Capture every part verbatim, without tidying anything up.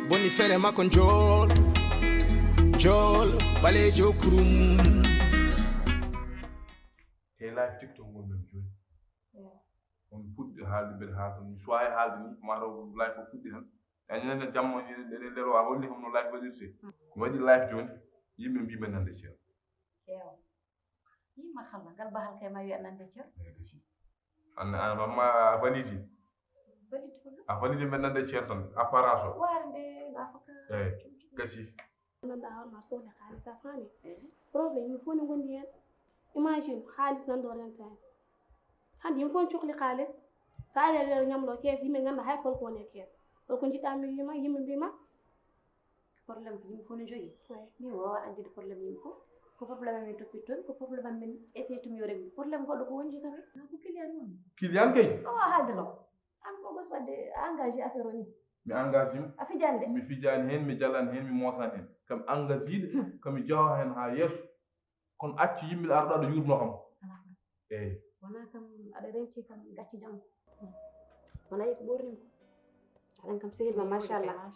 Woni feere makko njool, njool, ɓaleejo kurum. E live TikTok ngonɗon jooni. On puɗɗi haalde mbeɗa haalta mi suwaawi haalde ni mataw live o fuɗɗi tan. A ñande jamma ɗeɗe nder o a holli hono live waɗirte. Mi waɗi live jooni yimɓe mbi mbeɗa nande ceerno. Ewa. Yimma halma ngal bahal kay ma wiya nande ceerno. Anne an mamma a validi. Validi ko ɗum. A validi mbeɗa nande ceerno tan apparence o. Waare nde lafaka. Eyi gasi. Ganduɗa hoorema sohli haalis a faami. Problème yimɓe fof ne gondi hen. Imagine haalis nan ɗo rentani. Hande yimɓe fof ne cohli haalis. Sa ari aɗa ñamlo kees yimɓe ganda hay holko woni e kees. Holko jiɗɗa mi wima yimɓe mbima. Problème ko yimɓe fof ne jogui. Min mi wawa andinde problème yimɓe fof. Ko problème amin toppit toon ko problème amin essaye tumi yo reglu problème goɗɗo ko woni kam. Ko client woni. Client kay. O wawa haalde lo. An ko gos wadde a engagé affaire o ni. Mi engagé mo. A fijande. Mi fijani hen mi jalani hen mi mosani hen. Kam engagé ɗo kami jawa hen ha yeeso. Kono accu yimɓe arɗo aɗa yurno kam. Eyyi. Wona kam aɗa renti kam gacci jam. Wona yiko ɓornima ko. Aɗan kam sehil ma machallah.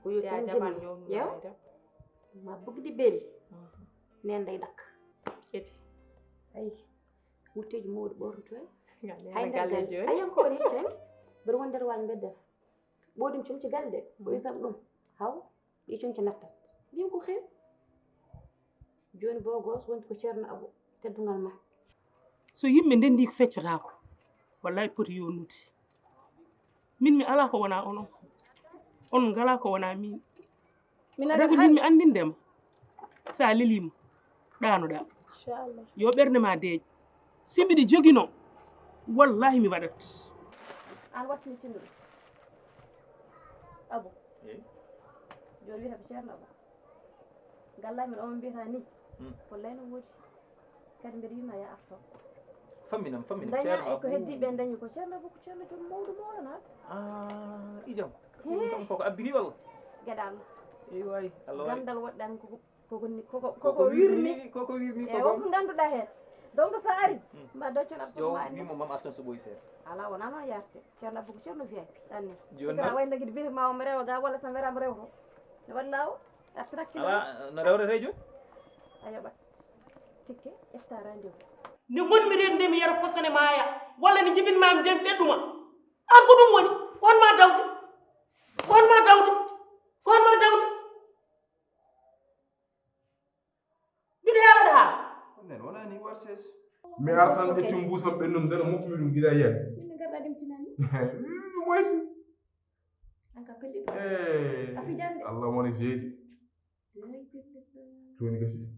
Ko yo tan jinno yew. Ma bugdi beeli. Nen day dakka. Kedi. Ayi. Wutteji mawɗi ɓornoto en. Hay nder galle ayan ko woni hecci hanki. Mbeɗa woni nder waañ mbeɗa def. Ɓoɗum comci galle de o wi kam ɗum. Haw ɗi comci nattat. Mbimi ko xew. Joni bogos wonti ko ceerno abo teddungal ma. So yimɓe ndenndi ko feccotaako, wallay poti yoonude. Min mi alaa ko wonaa onon, onon ngalaa ko wonaa miin. Regul yimɓe anndindema, so a leliima ɗaanoɗaa. Yo ɓernde ma deeƴ. Si mbiɗa joginoo, wallaahi mi waɗat. Aan waɗtini tinduɗo abo. Jooni wiyata ko ceerno abo. Galla men omo mbiyata ni. Wallay no woodi. Kadi mbeɗa wima ya arto. Famminam famminam Daña ceerno e ko Abou. Heddi ɓen dañi ko ceerno Abou ko ceerno joom mawɗo mawɗo naɗo. Ah, ijam. Ɗum kam koko abbini walla? Geɗa Allah. Eyi waay Allah waay. Gandal woɗɗan koko koko ni- koko Koko koko wirni. Wirni koko wirni E koko. On ko ganduɗa hen. Donc sa ari. Ma doccon arto Yo ma anni. Wimo mam artan so ɓoyi seeɗa. Ala wona noon yarte ceerno Abou ko ceerno V I P anni. Joni Sikra noon. Wayde guiɗe biyete ma omo rewa ga walla so werama rewto. Ne waɗi lawo. Artiraki. Ala no rewrete joni? A yoɓat tikke ƴetta rendez-vous. Nde ngonmi rewde nde mi yara posone maaya walla nde jibinmami nde mi ɓeɗɗuma. An ko ɗum woni? Ko on ma dawde? Ko on ma dawde? Ko on ma dawde? Mbiɗo yaalade haa. Nden wona ni warses. Mi artan ƴettu mbusam ɓennum nder mofmi ɗum gila yen. Min garɗa ɗimtinani. Moyti. An ka pelli ɗum. Eh, A fijande. Allah woni seedi. Joni gasi.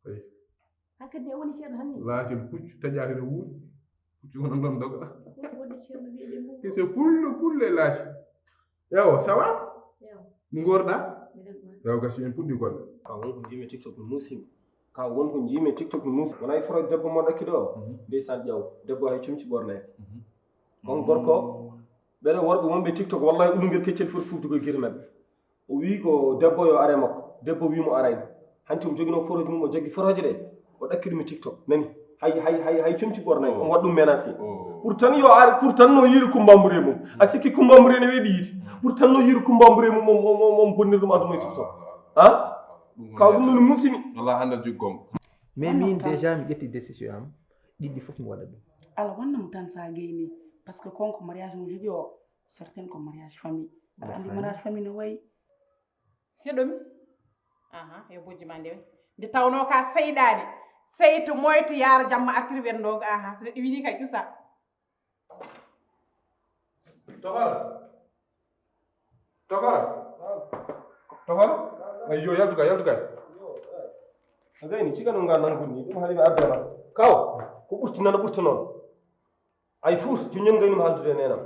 Ay. Hankadi ne woni ceerno hanni. Laatel puccu taƴaaki no wuuri. Puccu wona ɗon doga. Woni wonde ceerno wiyeɗe mum. Kese pullo pullo e laaci. Yawo sawa? Yaw. No ngorɗa? Miɗen ɗon. Yawo gasi en puɗɗi golle. Ka won ko jiimi TikTok no muusi mi. Ka won ko jiimi TikTok no muusi. Wona e foro debbo mo ɗakki ɗo. Ndeysaan ƴaw. Debbo hay comci ɓornay. Kon gorko. Ɓeɗe worɓe wonɓe TikTok wallahi ulugel keccel foti fufde koye gite maɓɓe. O wi ko debbo yo are makko. Debbo wi mo arayno. Hanti omo jogino foroji mum o jaggi foroje ɗe. O ɗakki ɗum e TikTok. Nani? Hay hay hay hay comci ɓornay. On waɗ ɗum menacé. Pour tan yo ar pour tan no yiiri kumbambure mum. A sikki kumbambure ne weɗi yiide. Pour tan no yiiri kumbambure mum on on on bonnir ɗum aduna e TikTok. Ha? Kaw ɗum no muusimi. Wala handal joggongo. Mais min déjà mi ƴetti décision am ɗiɗɗi fof mi waɗa ɗum. Ala wanna mo tan sa geyni parce que kon ko mariage mo jogi o certaine ko mariage famille aɗa andi mariage famille no wayi. Heɗomi. Aha yo bojji ma ndewe nde tawno ka seyɗaani. Seyto moyto yaaro jamma artiri wennoga aha so neɗɗo wini kay ƴusa. Tokara. Tokara. Tokara. Ayyo yaltu kay yaltu kay. A gayni ciga no ngal nan gunni ɗum haali mi ardema. Kaw ko ɓurti nana ɓurta noon. Ay fuut joñon gaynima haaldude e nenam.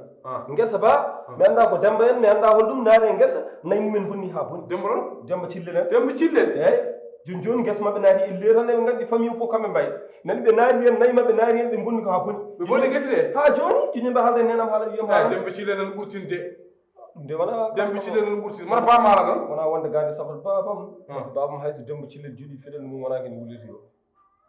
Ngesa ba mi annda ko Demba en mi annda hol ɗum naati e ngesa nayi mumen bonni ha bonni. Demba ɗon? Demba Cillel en. Demba Cillel? Eyyi. Joni joni ngesa maɓɓe naati e leer tan eɓe nganndi famille o fof kamɓe mbayi. Nani ɓe naati hen nayi maɓɓe naati hen ɓe bonni ko ha bonni. Ɓe bonni gese ɗe? Ha joni joni mbe haalda e nenam haala wiyam ha. Demba Cillel nan ɓurtinde. Ɗum de wona Demba Cillel nan ɓurtinde mata bamala ɗon? Wona wonde gande sabat babam. Babam hayso Demba Cillel jooɗi feɗel mum wona kene wulliti o.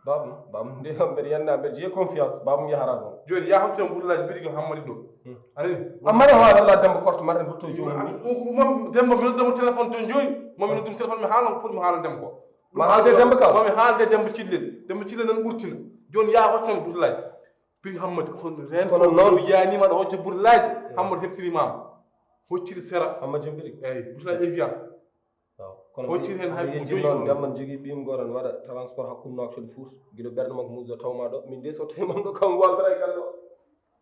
Babam, babam, nde kam mbeɗa yanda, mbeɗa j'ai confiance, babam yahara ɗon. Jooni, yaa hoccu tan burlaaji birigi Hammadi ɗo. Hmm. A nani? Amma ne hawa Allah Demba Korte marren butto joomum ni. Ɗum, ɗum, Demba, mi noddamo téléphone jooni jooni. Mami noddum téléphone, mi haalan ko foti mi haalan Demba ko. Ma haalde Demba Ka? Mami haalde Demba Cillel. Demba Cillel nan ɓurtina. Jooni, yaa hoccu tan burlaaji. Biri Hammadi, kono rento. Kono noon. Yaanima aɗa hocca burlaaji. Hammadi heftirimaama. Hocciri sera. Hammadi Jambiri. Eyi, burlaaji Evian. Waaw, kono hoccir heen hay ko joyi noon. Damman jogii ɓiyum gooto ne waɗa transport hakkunde Nouakchott e Fuuta. Gila ɓernde makko muuso tawma ɗo. Min de so tawi man ɗo kam waltata e galle o.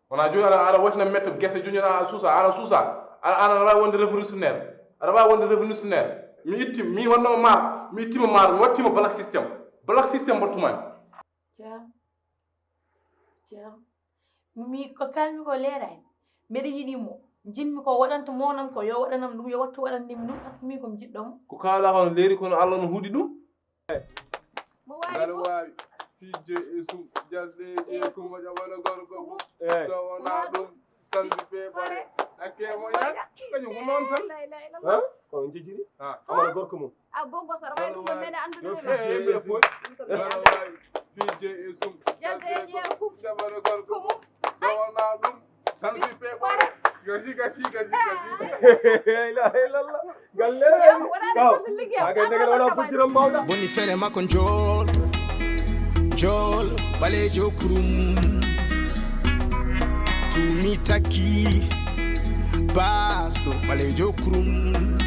Wona jooni aɗa aɗa watina mette gese jooni aɗa suusa aɗa suusa. Aɗa aɗa aɗa waawi wonde révolutionnaire. Aɗa waawi wonde révolutionnaire. Mi itti mi wonno maar mi ittima maar mi wattima black system. Black system mbattumani. Ceerno, Ceerno, mi ko kalmi ko leeraani. Mbeɗa yiɗi mo. Njiɗmi ko waɗanta mo noon ko yo waɗanam ɗum, yo wattu waɗande mi ɗum, par ce que min ko mi jiɗɗo mo. Ko kaalɗaa ko no leeri kono Allah no huɗi ɗum. Mo waawi ko. Waawi. Fijje e sum, jalde e kuma jaɓana gorko mum. So wonaa ɗum. Saldi ɓe ɓore. Akke mo yat. Kañum ko noon tan. Ha? Ko on jejjiri? Ha. Amana gorko mum. A bongo sara wawi ɗum ko mene andude hema. Fijje e sum. Fijje e sum. Jalde e ƴeew kum. Jaɓana gorko mum. So wona ɗum. Tan fi ɓe ɓore. Gasi gasi gasi gasi. La ilaha illallah. Galle. Kaw. Agay ndegere wona fujjiram mawɗa. Boni fere makko njool. Njool. Ɓaleejo kurum. Tumi takki. Baasɗo ɓaleejo kurum.